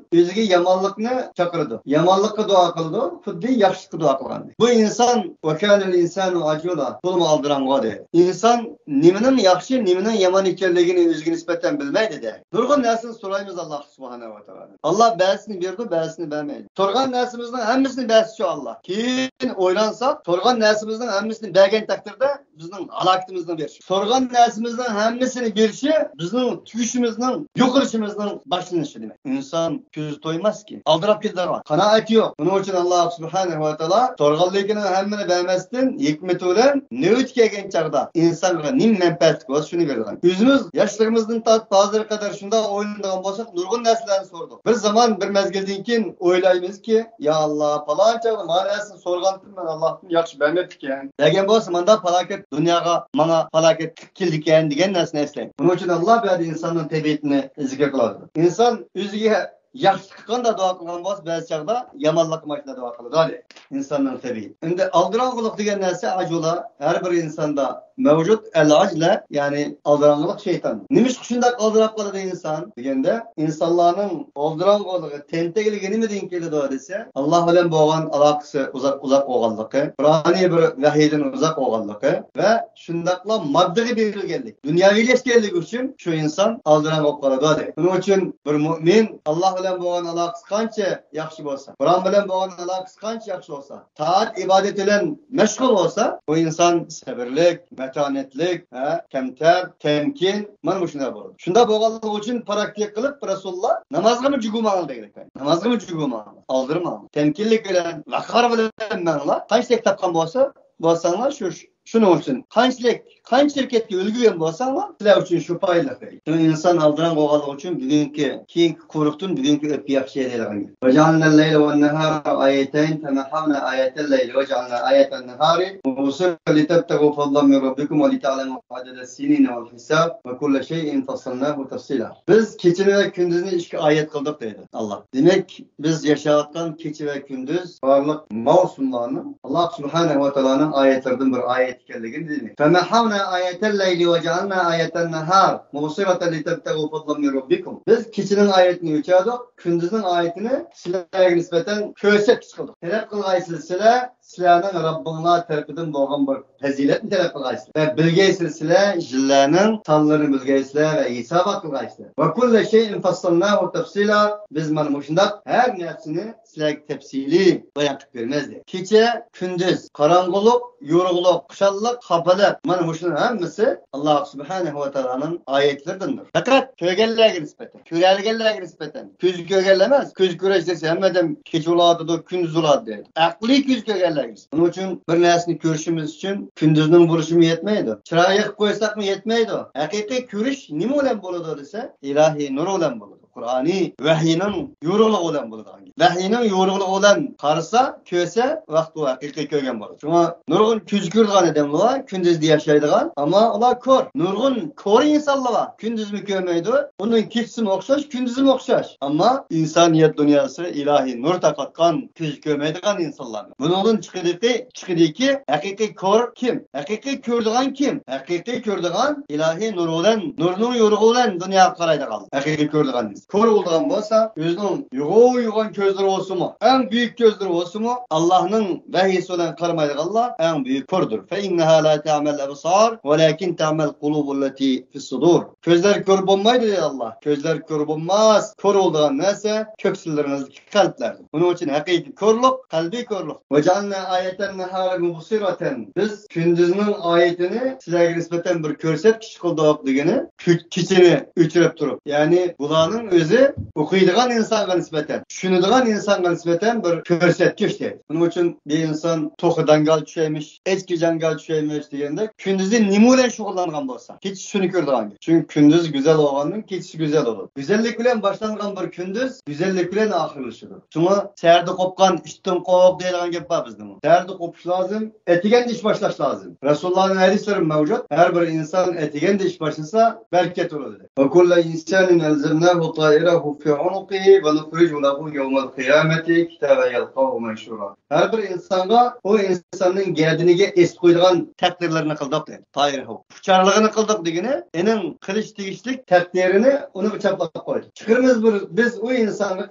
ئۆزىگە يامانلىقنى چاقىرىدۇ، يامانلىققا دۇئا قىلىدۇ، خۇددى ياخشىلىققا دۇئا قىلغاندەك. بۇ ئىنسان، وكان الإنسان عجولا، تولىمۇ ئالدىراڭغۇ دەيدۇ. ئىنسان نېمىنىڭ ياخشى، نېمىنىڭ يامان ئىكەنلىكىنى ئۆزىگە نىسبەتەن بىلمەيدۇ دەيدۇ. نۇرغۇن نەرسىنى سورايمىز ئاللا سۇبھانەھۇ ۋە تائالادىن. ئاللا بەزىسىنى بېرىدۇ، بەزىسىنى بەرمەيدۇ. سورىغان نەرسىمىزنىڭ ھەممىسىنى بەرسىچۇ ئاللا. كېيىن ئويلانساق، سورىغان نەرسىمىزنىڭ ھەممىسىنى بەرگەن تەقدىردە، بىزنىڭ ھالاكىتىمىزنىڭ بېرىشى. سورىغان نەرسىمىزنىڭ ھەممىسىنى بېرىشى بىزنىڭ تۈگىشىمىزنىڭ، يوقىلىشىمىزنىڭ باشلىنىشى دېمەك. ئىنسان كۆزى تويماسكەن، ئالدىراپ كېتىدىغان، قانائەت يوق. بۇنىڭ ئۈچۈن ئاللا سۇبھانەھۇ ۋە تائالا سورىغانلىكىنىڭ ھەممىنى بەرمەستىن، ھېكمىتى بىلەن نۆۋىتى كەلگەن چاغدا ئىنسانغا نېمە مەنپەئەتلىك بولسا، شۇنى بېرىدىغان. ئۆزىمىز ياشلىقىمىزدىن تارتىپ ھازىرغا قەدەر شۇنداق ئويلىنىدىغان بولساق، نۇرغۇن نەرسىلەرنى سورىدۇق. بىر زامان، بىر مەزگىلدىن كېيىن ئويلايمىزكى، يا ئاللا، پالان چاغدا مانا نەرسىنى سورىغانتىم مەن، ئاللاھتىن ياخشى بەرمەپتىكەن. بەرگەن بولسا، مانداق پالاكەت دۇنياغا ماڭا پالاكەتلىك كېلىدىكەن دېگەن نەرسىنى ئەسلەيمىز. بۇنىڭ ئۈچۈن ئاللا بۇ يەردە ئىنساننىڭ تەبىئىتىنى زىكىر قىلىۋاتىدۇ. ئىنسان ئۆزىگە ياخشىلىققا قانداق دۇئا قىلغان بولسا، بەزى چاغدا يامانلىققا ماشۇنداق دۇئا قىلىدۇ، دەيدۇ. ئىنساننىڭ تەبىئىتى. ئەمدى ئالدىراڭغۇلۇق دېگەن نەرسە ئاجۇلا ھەر بىر ئىنساندا مەۋجۇت. ئەل ئاجلە، يەنى ئالدىراڭغۇلۇق شەيتان. نېمىشقا شۇنداق ئالدىراپ قالىدۇ ئىنسان دېگەندە، ئىنسانلارنىڭ ئالدىراڭغۇلۇقى، تەنتەكلىكى نېمىدىن كېلىدۇ دېسە، ئاللا بىلەن بولغان ئالاقىسى ئۇزاق، ئۇزاق بولغانلىقى، قۇرئانىي بىر ۋەھىيدىن ئۇزاق بولغانلىقى ۋە شۇنداقلا ماددىغا بېرىلگەنلىك، دۇنياۋىلەشكەنلىكى ئۈچۈن شۇ ئىنسان ئالدىراڭ بولۇپ قالىدۇ، دەيدۇ. شۇنىڭ ئۈچۈن بىر مۆمىن ئاللا بىلەن بولغان ئالاقىسى قانچە ياخشى بولسا، قۇرئان بىلەن بولغان ئالاقىسى قانچە ياخشى بولسا، تائەت ئىبادەت بىلەن مەشغۇل بولسا، بۇ ئىنسان سەۋرلىك، مەتانەتلىك، ھە، كەمتەر، تەمكىن، مانا مۇشۇنداق بولىدۇ. شۇنداق بولغانلىقى ئۈچۈن پراكتىكا قىلىپ، رەسۇلۇللا نامازغىمۇ جۇگۇماڭ دېگەن. نامازغىمۇ جۇگۇماڭ، ئالدىرىماڭ. تەمكىنلىك بىلەن، ۋەقار بىلەن ماڭلا. قانچىلىك تاپقان بولسا، بولساڭلار شۇ، شۇنىڭ ئۈچۈن قانچىلىك، قانچە شىركەتكە ئۈلگۈرگەن بولساڭلار، سىلەر ئۈچۈن شۇ پايدىلىق دەيدۇ. شۇڭا ئىنسان ئالدىراڭ بولغانلىقى ئۈچۈن بۈگۈنكى كېيىنكى قۇرۇقتىن بۈگۈنكى ئۆپكە ياخشى دەيدىغان گەپ. وجعلنا الليل والنهار آيتين فمحونا آية الليل وجعلنا آية النهار مبصرة لتبتغوا فضلا من ربكم ولتعلموا عدد السنين والحساب وكل شيء فصلناه تفصيلا. بىز كېچىنى ۋە كۈندۈزنى ئىككى ئايەت قىلدۇق دەيدۇ ئاللا. دېمەك، بىز ياشاۋاتقان كېچە ۋە كۈندۈز بارلىق ماۋسۇملارنىڭ ئاللا سۇبھانەھۇ ۋە تائالانىڭ ئايەتلىرىدىن بىر ئايەت ئىكەنلىكىنى دېمەك. فمحونا آية الليل وجعلنا آية النهار مبصرة لتبتغوا فضلا من ربكم. بىز كېچىنىڭ ئايىتىنى ئۆچۈردۇق، كۈندۈزنىڭ ئايىتىنى سىلەرگە نىسبەتەن كۆرسەتكۈچ قىلدۇق. تەلەپ قىلغايسىلەر سىلەر، سىلەرنىڭ رەببىڭلار تەرىپىدىن بولغان بىر پەزىلەتنى تەلەپ قىلغايسىلەر. ۋە بىلگەيسىلەر سىلەر، يىللارنىڭ سانلىرىنى بىلگەيسىلەر ۋە ھېسابات قىلغايسىلەر. وكل شيء فصلناه تفصيلا. بىز مانا مۇشۇنداق ھەر نەرسىنى سىلەرگە تەپسىلىي بايان قىلىپ بېرىمىز، دەيدۇ. كېچە، كۈندۈز، قاراڭغۇلۇق، يورۇقلۇق، خۇشاللىق، خاپىلىق، مانا مۇشۇنىڭ ھەممىسى ئاللا سۇبھانەھۇ ۋە تائالانىڭ ئايەتلىرىدىندۇر. پەقەت كۆرگەنلەرگە نىسبەتەن، كۆرەلىگەنلەرگە نىسبەتەن، كۆزى كۆرگەنلەر ئەمەس. كۆزى كۆرەر دېسە، ھەممە ئادەم كېچە بولۇۋاتىدۇ، كۈندۈز بولىدۇ دەيدۇ. ئەقلىي كۆزى كۆرگەنلەرگە نىسبەتەن. بۇنىڭ ئۈچۈن بىر نەرسىنى كۆرۈشىمىز ئۈچۈن كۈندۈزنىڭ بولۇشىمۇ يەتمەيدۇ. چىراغ يېقىپ قويساقمۇ يەتمەيدۇ. ھەقىقىي كۆرۈش نېمە بىلەن بولىدۇ دېسە، ئىلاھىي نۇر بىلەن بولىدۇ. قۇرئانىي ۋەھىينىڭ يورۇقلۇقى بىلەن بولىدىغان گەپ. ۋەھىينىڭ يورۇقلۇقى بىلەن قارىسا، كۆرسە، ۋاقىت بۇ ھەقىقىي كۆرگەن بولىدۇ. شۇڭا نۇرغۇن كۆزى كۆرىدىغان ئادەملەر بار، كۈندۈزدە ياشايدىغان، ئەمما ئۇلار كور. نۇرغۇن كور ئىنسانلار بار، كۈندۈزمۇ كۆرمەيدۇ، ئۇنىڭ كېچىسىمۇ ئوخشاش، كۈندۈزىمۇ ئوخشاش. ئەمما ئىنسانىيەت دۇنياسى ئىلاھىي نۇر تارقاتقان، كۆزى كۆرمەيدىغان ئىنسانلار. بۇنىڭدىن چىقىدىكى، چىقىدىكى ھەقىقىي كور كىم؟ ھەقىقىي كۆرىدىغان كىم؟ ھەقىقىي كۆرىدىغان ئىلاھىي نۇر بىلەن، نۇرنىڭ يورۇقى بىلەن دۇنياغا قارايدىغان ھەقىقىي كۆرىدىغان ئىنسان. كور بولىدىغان بولسا، ئۆزىنىڭ يوغان يوغان كۆزلىرى بولسىمۇ، ئەڭ بۈيۈك كۆزلىرى بولسىمۇ، ئاللاھنىڭ ۋەھىيسى بىلەن قارىمايدىغانلار ئەڭ بۈيۈك كوردۇر. فإنها لا تعمى الأبصار ولكن تعمى القلوب التي في الصدور. كۆزلەر كور بولمايدۇ دەيدۇ ئاللاھ. كۆزلەر كور بولماس. كور بولىدىغان نەرسە كۆكسىلىرىڭىزدىكى قەلبلەردۇر. بۇنىڭ ئۈچۈن ھەقىقىي كورلۇق قەلبىي كورلۇق. وجعلنا آية النهار مبصرة. بىز كۈندۈزنىڭ ئايىتىنى سىلەرگە نىسبەتەن بىر كۆرسەتكۈچ قىلدۇق دېگىنى، كۈ-، كېچىنى ئۆچۈرۈپ تۇرۇپ. يەنى بۇلارنىڭ ئۆزى ئوقۇيدىغان ئىنسانغا نىسبەتەن، چۈشىنىدىغان ئىنسانغا نىسبەتەن بىر كۆرسەتكۈچ دەيدۇ. بۇنىڭ ئۈچۈن بىر ئىنسان توخۇ داڭگال چۈشەيمىش، ئەچكە جاڭگال چۈشەيمىش دېگەندەك، كۈندۈزى نېمە بىلەن شۇغۇللانغان بولسا، كېچىسى شۇنى كۆرىدىغان گەپ. چۈنكى كۈندۈز گۈزەل بولغاندىن كېچىسى گۈزەل بولىدۇ. گۈزەللىك بىلەن باشلانغان بىر كۈندۈز گۈزەللىك بىلەن ئاخىرلىشىدۇ. شۇڭا سەھەردە قوپقان ئىتتىن قورق دەيدىغان گەپ بار بىزدىمۇ. سەھەردە قوپۇش لازىم، ئەتىگەندە ئىش باشلاش لازىم. رەسۇلۇللانىڭ ھەدىسلىرى مەۋجۇت. ھەر بىر ئىنسان ئەتىگەندە ئىش باشلىسا، بەرىكەت بولىدۇ. وكل إنسان ألزمناه طائره في عنقه ونخرج له يوم القيامة كتابا يلقاه منشورا. ھەر بىر ئىنسانغا ئۇ ئىنساننىڭ گەدىنىگە ئېسىپ قويىدىغان تەقدىرلىرىنى قىلدۇق دەيدۇ. تايىرىھۇ. ئۇچارلىقىنى قىلدۇق دېگىنى، ئېنىڭ قىلىش تېگىشلىك تەقدىرىنى ئۇنىڭغا چاپلاپ قويدۇق. چىقىرىمىز بىر، بىز ئۇ ئىنسانغا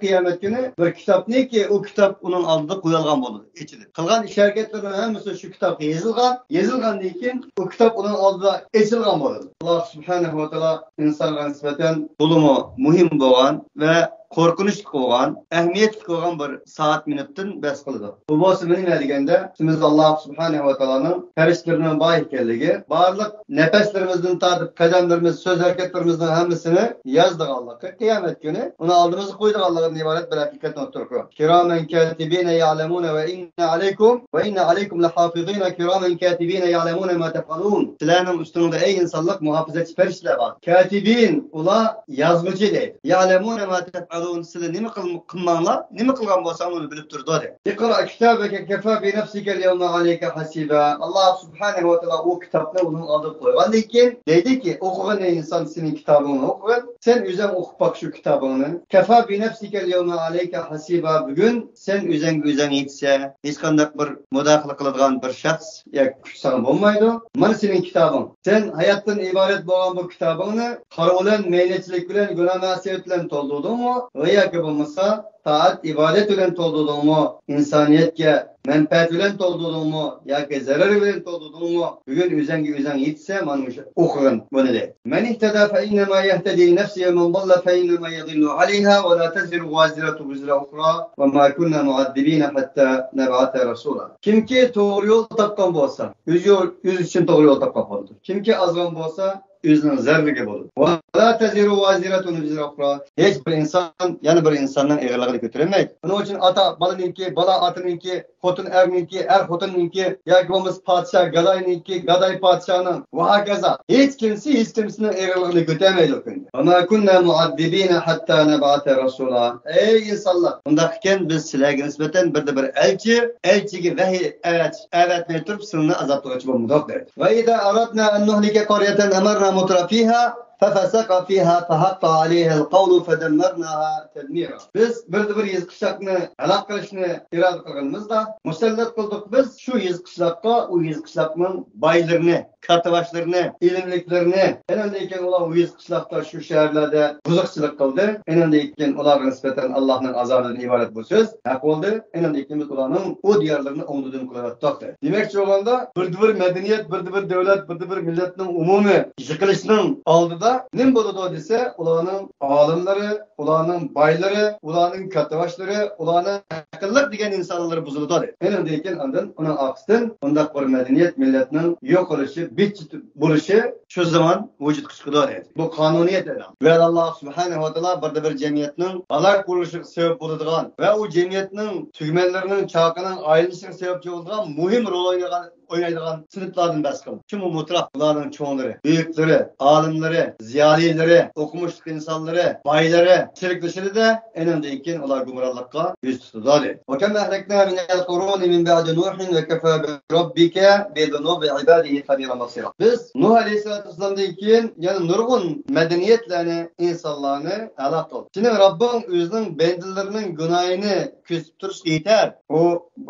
قىيامەت كۈنى بىر كىتابنىكى، ئۇ كىتاب ئۇنىڭ ئالدىدا قويۇلغان بولىدۇ، ئېچىلىپ. قىلغان ئىش ھەرىكەتلىرىنىڭ ھەممىسى شۇ كىتابقا يېزىلغان. يېزىلغاندىن كېيىن ئۇ كىتاب ئۇنىڭ ئالدىدا ئېچىلغان بولىدۇ. ئاللاھ سۇبھانەھۇ ۋە تائالا ئىنسانغا نىسبەتەن تولىمۇ مۇھىم بولغان ۋە قورقۇنچلۇق بولغان، ئەھمىيەتلىك بولغان بىر سائەت مىنۇتتىن بەھس قىلىدۇ. بۇ بولسا نېمە دېگەندە، ئىچىمىزدە ئاللاھ سۇبھانەھۇ ۋە تائالانىڭ پەرىشتىلىرىنىڭ بار ئىكەنلىكى، بارلىق نەپەسلىرىمىزدىن تارتىپ قەدەملىرىمىز، سۆز ھەرىكەتلىرىمىزنىڭ ھەممىسىنى يازىدىغانلىقى، قىيامەت كۈنى ئۇنى ئالدىمىزغا قويىدىغانلىقىدىن ئىبارەت بىر ھەقىقەتنى ئوتتۇرىغا قويۇڭ. كراما كاتبين يعلمون وإن عليكم وإن عليكم لحافظين كراما كاتبين يعلمون ما تفعلون. سىلەرنىڭ ئۈستىڭىزدە ئەي ئىنسانلىق مۇھاپىزەتچى پەرىشتىلەر بار. كاتبين، ئۇلار يازغۇچى دەيدۇ. يعلمون ما تفعلون، سىلەر نېمە قىل-، قىلماڭلار، نېمە قىلغان بولساڭلار ئۇنى بىلىپ تۇرىدۇ دەيدۇ. اقرأ كتابك كفى بنفسك اليوم عليك حسيبا. ئاللاھ سۇبھانەھۇ ۋە تائالا ئۇ كىتابنى ئۇنىڭ ئالدىغا قويغاندىن كېيىن دەيدۇكى، ئوقۇغىن ئەي ئىنسان، سېنىڭ كىتابىڭنى ئوقۇغىن. سەن ئۆزۈڭ ئوقۇپ باق شۇ كىتابىڭنى. كفى بنفسك اليوم عليك حسيبا. بۈگۈن سەن ئۆزۈڭگە ئۆزۈڭ يېتىسەن. ھېچقانداق بىر مۇداخىلە قىلىدىغان بىر شەخس ياكى كۈچ ساڭا بولمايدۇ. مانا سېنىڭ كىتابىڭ. سەن ھاياتتىن ئىبارەت بولغان بۇ كىتابىڭنى خار بىلەن، مەينەتچىلىك بىلەن، گۇناھ مەسىيەت بىلەن تولدۇردۇڭمۇ؟ ۋە ياكى بولمىسا تائەت ئىبادەت بىلەن تولدۇردۇڭمۇ؟ ئىنسانىيەتكە مەنپەئەت بىلەن تولدۇردۇڭمۇ؟ ياكى زەرەر بىلەن تولدۇردۇڭمۇ؟ بۈگۈن ئۆزۈڭگە ئۆزۈڭ يېتىسە، مانا مۇشۇ ئوقۇغىن بۇنى دەيدۇ. من اهتدى فإنما يهتدي لنفسه ومن ضل فإنما يضل عليها ولا تزر وازرة وزر أخرى وما كنا معذبين حتى نبعث رسولا. كىمكى توغرا يول تاپقان بولسا، ئۆزى يول، ئۆزى ئۈچۈن توغرا يول تاپقان بولىدۇ. كىمكى ئازغان بولسا، ئۆزىنىڭ زەرىرىگە بولىدۇ. ولا تزر وازرة وزر أخرى. ھېچ بىر ئىنسان يەنە بىر ئىنساننىڭ ئېغىرلىقىنى كۆتۈرەلمەيدۇ. بۇنىڭ ئۈچۈن ئاتا بالىنىڭكى، بالا ئاتىنىڭكى، خوتۇن ئەرنىڭكى، ئەر خوتۇننىڭكى ياكى بولمىسا پادىشاھ گاداينىڭكى، گاداي پادىشاھنىڭ ۋە ھاكازا. ھېچ كىمسى ھېچ كىمسىنىڭ ئېغىرلىقىنى كۆتەرمەيدۇ ئۇ كۈندە. وما كنا معذبين حتى نبعث رسولا. ئەي ئىنسانلار، ئۇنداق ئىكەن، بىز سىلەرگە نىسبەتەن بىردە بىر ئەلچى، ئەلچىگە ۋەھىي ئەۋەت-، ئەۋەتمەي تۇرۇپ سىلىنى ئازابلىغۇچى بولمىدۇق دەيدۇ. وإذا أردنا أن نهلك قرية أمرنا مترفيها ففسق فيها فحق عليها القول فدمرناها تدميرا. بىز بىردە بىر يېزا قىشلاقنى ھالاك قىلىشنى ئىرادە قىلغىنىمىزدا، مۇسەللەت قىلدۇق بىز شۇ يېزا قىشلاققا، ئۇ يېزا قىشلاقنىڭ بايلىرىنى، كاتتىباشلىرىنى، ئىلىملىكلىرىنى. ئېنىڭدىن كېيىن ئۇلار ئۇ يېزا قىشلاقتا شۇ شەھەرلەردە بۇزۇقچىلىق قىلدى. ئېنىڭدىن كېيىن ئۇلارغا نىسبەتەن ئاللاھنىڭ ئازابىدىن ئىبارەت بۇ سۆز ھەق بولدى. ئېنىڭدىن كېيىن بىز ئۇلارنىڭ ئۇ دىيارلىرىنى ئوڭدىدىن قىلىۋەتتۇق دەيدۇ. دېمەكچى بولغاندا، بىردە بىر مەدەنىيەت، بىردە بىر دۆلەت، بىردە بىر مىللەتنىڭ ئومۇمىي يىقىلىشىنىڭ ئالدىدا نېمە بولىدۇ دېسە، ئۇلارنىڭ ئالىملىرى، ئۇلارنىڭ بايلىرى، ئۇلارنىڭ كاتتىباشلىرى، ئۇلارنىڭ ئەقىللىق دېگەن ئىنسانلىرى بۇزۇلىدۇ دەيدۇ. ئېنىڭدىن كېيىن ئاندىن ئۇنىڭ ئارقىسىدىن ئۇنداق بىر مەدەنىيەت مىللەتنىڭ يوقىلىشى، بىت بولۇشى شۇ زامان ۋۇجۇدقا چىقىدۇ دەيدۇ. بۇ قانۇنىيەت ئېنىق. ۋە ئاللاھ سۇبھانەھۇ ۋە تائالا بىردە بىر جەمئىيەتنىڭ ھالاك بولۇشىغا سەۋەب بولىدىغان ۋە ئۇ جەمئىيەتنىڭ تۈگمەنلىرىنىڭ، چاقىنىڭ ئايلىنىشىغا سەۋەبچى بولىدىغان مۇھىم رول ئوينىغان ئوينايدىغان سىنىپلاردىن بەھس قىلدى. شۇمۇ مۇتراپ بۇلارنىڭ چوڭلىرى، بۈيۈكلىرى، ئالىملىرى، زىيالىيلىرى، ئوقۇمۇشلۇق ئىنسانلىرى، بايلىرى چىرىكلىشىدۇ-دە، ئېنىڭدىن كېيىن ئۇلار گۇمراھلىققا يۈز تۇتىدۇ دەيدۇ. وكم أهلكنا من القرون من بعد نوح وكفى بربك بذنوب عباده خبيرا بصيرا. بىز نۇھ ئەلەيھىسسالاتۇ ۋەسسالامدىن كېيىن يەنە نۇرغۇن مەدەنىيەتلەرنى، ئىنسانلارنى ھالاك قىلدى. سېنىڭ رەببىڭ ئۆزىنىڭ بەندىلىرىنىڭ گۇناھىنى كۆزىتىپ تۇرۇشقا يېتەر. ئۇ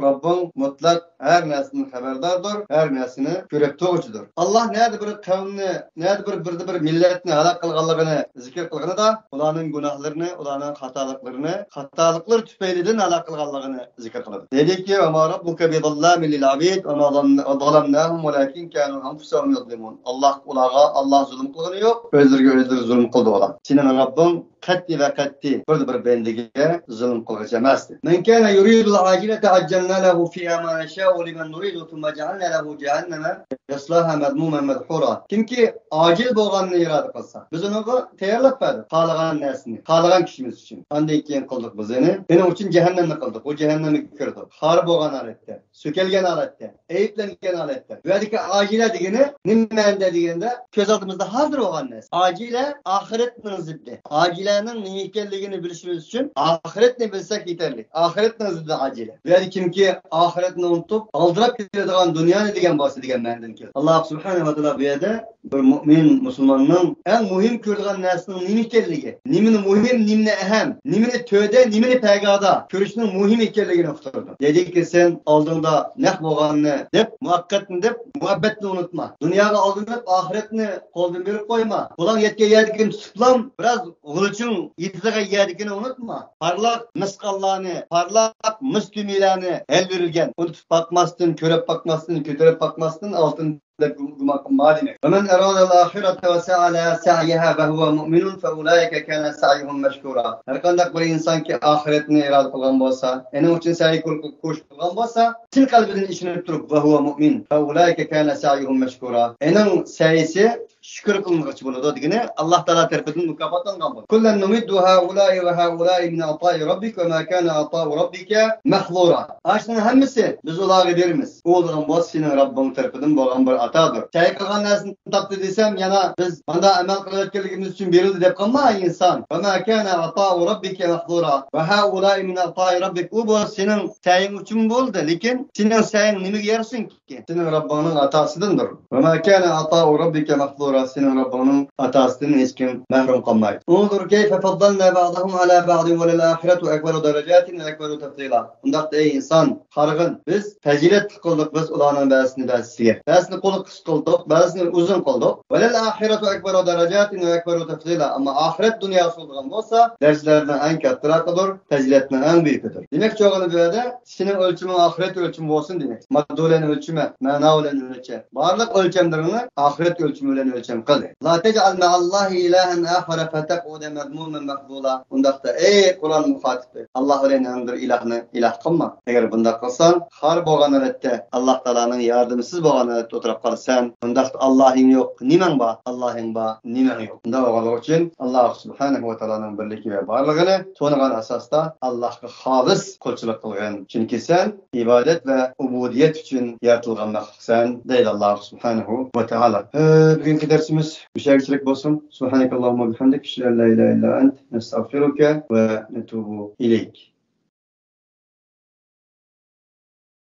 رەببىڭ مۇتلەق ھەر نەرسىدىن خەۋەرداردۇر، ھەر نەرسىنى كۆرۈپ تۇرغۇچىدۇر. ئاللاھ نەدە بىر قەۋمنى، نەدە بىر، بىردە بىر مىللەتنى ھالاك قىلغانلىقىنى زىكىر قىلغىنىدا، ئۇلارنىڭ گۇناھلىرىنى، ئۇلارنىڭ خاتالىقلىرىنى، خاتالىقلىرى تۈپەيلىدىن ھالاك قىلغانلىقىنى زىكىر قىلىدۇ. دېدىكى، «وما ربك بظلام للعبيد وما ظلم-، ظلمناهم ولكن كانوا أنفسهم يظلمون.» ئاللاھ ئۇلارغا، ئاللاھ زۇلۇم قىلغىنى يوق، ئۆزلىرىگە ئۆزلىرى زۇلۇم قىلدى ئۇلار. سېنىڭ رەببىڭ قەتئىي ۋە قەتئىي بىر، بىر بەندىگە زۇلۇم قىلغۇچى ئەمەستى. من كان يريد العاجلة عجلنا له فيها ما نشاء لمن نريد ثم جعلنا له جهنم يصلاها مذموما مدحورا. كىمكى ئاجىل بولغاننى ئىرادە قىلسا، بىز ئۇنىڭغا تەييارلاپ بەردۇق خالىغان نەرسىنى، خالىغان كىشىمىز ئۈچۈن. ئاندىن كېيىن قىلدۇق بىز ئۇنى، ئۇنىڭ ئۈچۈن جەھەننەمنى قىلدۇق. ئۇ جەھەننەمگە كىردى. خار بولغان ھالەتتە، سۆكەلگەن ھالەتتە، ئەيىبلەنگەن ھالەتتە. بۇ يەردىكى ئاجىلە دېگىنى نېمە مەنىدە دېگەندە، كۆز ئالدىمىزدا ھازىر بولغان نەرسە. ئاجىلە ئاخىرەتنىڭ زىددى. ئاجىلەنىڭ نېمە ئىكەنلىكىنى بىلىشىمىز ئۈچۈن ئاخىرەتنى بىلسەك يېتەرلىك. ئاخىرەتنىڭ زىددى ئاجىلە. بۇ يەردە كىمكى ئاخىرەتنى ئۇنتۇپ، ئالدىراپ كېتىدىغان دۇنيانى دېگەن بولسا دېگەن مەنىدىن كېلىدۇ. ئاللاھ سۇبھانەھۇ ۋە تائالا بۇ يەردە بىر مۆمىن مۇسۇلماننىڭ ئەڭ مۇھىم كۆرىدىغان نەرسىنىڭ نېمە ئىكەنلىكى، نېمىنى مۇھىم، نېمىنى ئەھەم، نېمىنى تۆدە، نېمىنى پەگادا كۆرۈشنىڭ مۇھىم ئىكەنلىكىنى ئۇقتۇردى. دېدىكى، سەن ئالدىڭدا نەق بولغاننى دەپ، مۇۋەققەتنى دەپ، مۇھەببەتنى ئۇنتۇما. دۇنياغا ئالدىنىپ، ئاخىرەتنى قولدىن بېرىپ قويما. قولۇڭ يەتكەن يەردىكىنى تۇتۇپلا، بىراز غۇلىچىڭ يېتىدىغان يەردىكىنى ئۇنتۇما. پارلاق مىسقاللارنى، پارلاق مىس تۈمىلەرنى ھەل بېرىلگەن، ئۇنتۇپ باقماستىن، كۆرۈپ باقماستىن، كۆتۈرۈپ باقماستىن ئالتۇن دەپ گۇ-، گۇمان قىلما دېمەك. ومن أراد الآخرة وسعى لها سعيها وهو مؤمن فأولئك كان سعيهم مشكورا. ھەرقانداق بىر ئىنسانكى ئاخىرەتنى ئىرادە قىلغان بولسا، ئېنىڭ ئۈچۈن سەي قىل-، كوشۇش قىلغان بولسا، چىن قەلبىدىن ئىشىنىپ تۇرۇپ، وهو مؤمن فأولئك كان سعيهم مشكورا. ئېنىڭ سەيسى شۈكۈر قىلىنغۇچى بولىدۇ دېگىنى، ئاللاھ تائالا تەرىپىدىن مۇكاپاتلانغان بولىدۇ. كلا نمد هؤلاء وهؤلاء من عطاء ربك وما كان عطاء ربك محظورا. ئاشۇنىڭ ھەممىسى بىز ئۇلارغا بېرىمىز. ئۇ دېگەن بولسا سېنىڭ رەببىڭ تەرىپىدىن بولغان بىر ئاتادۇر. سەي قىلغان نەرسىنى تاپتى دېسەم، يەنە بىز مانداق ئەمەل قىلىۋەتكەنلىكىمىز ئۈچۈن بېرىلدى دەپ قالما، ئەي ئىنسان. وما كان عطاء ربك محظورا. وهؤلاء من عطاء ربك. ئۇ بولسا سېنىڭ سەيىڭ ئۈچۈن بولدى، لېكىن سېنىڭ سەيىڭ نېمىگە يارىسۇن؟ سېنىڭ رەببىڭنىڭ ئاتاسىدىندۇر. وما كان عطاء ربك محظورا، سېنىڭ رەببىڭنىڭ ئاتاسىدىن ھېچكىم مەھرۇم قالمايدۇ. انظر كيف فضلنا بعضهم على بعض وللآخرة أكبر درجات وأكبر تفضيلا. ئۇنداقتا ئەي ئىنسان، قارىغىن، بىز پەزىلەتلىك قىلدۇق بىز ئۇلارنىڭ بەزىسىنى بەزىسىگە. بەزىسىنى قۇلۇق قىسقا قىلدۇق، بەزىسىنى ئۇزۇن قىلدۇق. وللآخرة أكبر درجات وأكبر تفضيلا. ئەمما ئاخىرەت دۇنياسى بولىدىغان بولسا، دەرىجىلەردىن ئەڭ كاتتىراقىدۇر، پەزىلەتنىڭ ئەڭ بۈيۈكىدۇر. دېمەكچى بولغىنى بۇ يەردە سېنىڭ ئۆلچىمىڭ ئاخىرەت ئۆلچىمى بولسۇن دېمەك. ماددا بىلەن ئۆلچىمە، مەنا بىلەن ئۆلچە. بارلىق ئۆلچەملىرىڭنى ئاخىرەت ئۆلچىمى بىلەن ئۆلچەم قىل. لا تجعل مع الله إلها آخر فتقعد مذموما مخذولا. ئۇنداقتا، ئەي قۇرئان مۇخاتىپى، ئاللاھ بىلەن يەنە بىر ئىلاھنى ئىلاھ قىلما. ئەگەر بۇنداق قىلساڭ، خار بولغان ھالەتتە، ئاللاھ تائالانىڭ ياردىمىسىز بولغان ھالەتتە ئولتۇرۇپ قالىسەن. ئۇنداقتا ئاللاھىڭ يوق، نېمەڭ بار؟ ئاللاھىڭ بار، نېمەڭ يوق. ئۇنداق بولغانلىقى ئۈچۈن، ئاللاھ سۇبھانەھۇ ۋە تائالانىڭ بىرلىكى ۋە بارلىقىنى تونۇغان ئاساستا ئاللاھقا خالىس قۇلچىلىق قىلغىن. چۈنكى سەن ئىبادەت ۋە ئۇبۇدىيەت ئۈچۈن يارىتىلغان مەخلۇقسەن، دەيدۇ ئاللاھ سۇبھانەھۇ ۋە تائالا. ئە، بۈگۈنكى دەرسىمىز مۇشۇ يەرگىچىلىك بولسۇن. سۇبھانەكەللاھۇممە ۋە بىھەمدىك، ئەشھەدۇ ئەن لا ئىلاھە ئىللا ئەنت، نەستەغفىرۇكە ۋە نەتۇبۇ ئىلەيك.